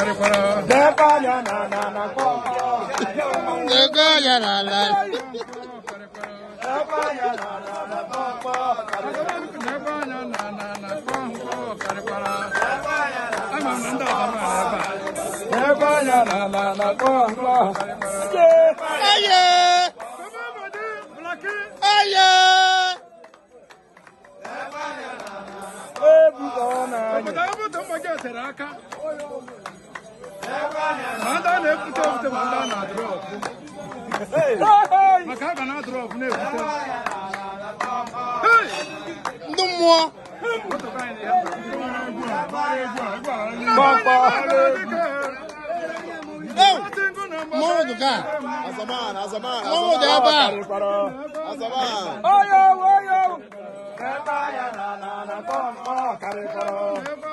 Karịkwara. Lekwa anya na na na mkpọmkpọ. Ego anya n'ala. Lekwa anya na na na mkpọmkpọ. N'ebe anya na na na kpọmkpọ karịkwara. Ama m na ndị ọzọ maara ebe a. Lekwa anya na na na mkpọmkpọ. Aye! Kọmọbọdị, Blaki. Aye! Ebuka ọ na-anya. Obodo ebe mgbaji tere aka. Ma ndị a na-ebute ebute ma ndị a na-adrọpụ. Maka a ga na-adrọpụ na-ebute. Hey! Ndị mmụọ. Mkpọmkpọ. Ew! Mmọnwụ dị ka. Azaman, Azaman, Mmọnwụ dị ebe a. Karịkwara. Azaman. Oyo, oyo. Lekwa anya na na na mkpọmkpọ karịkwara. Ebe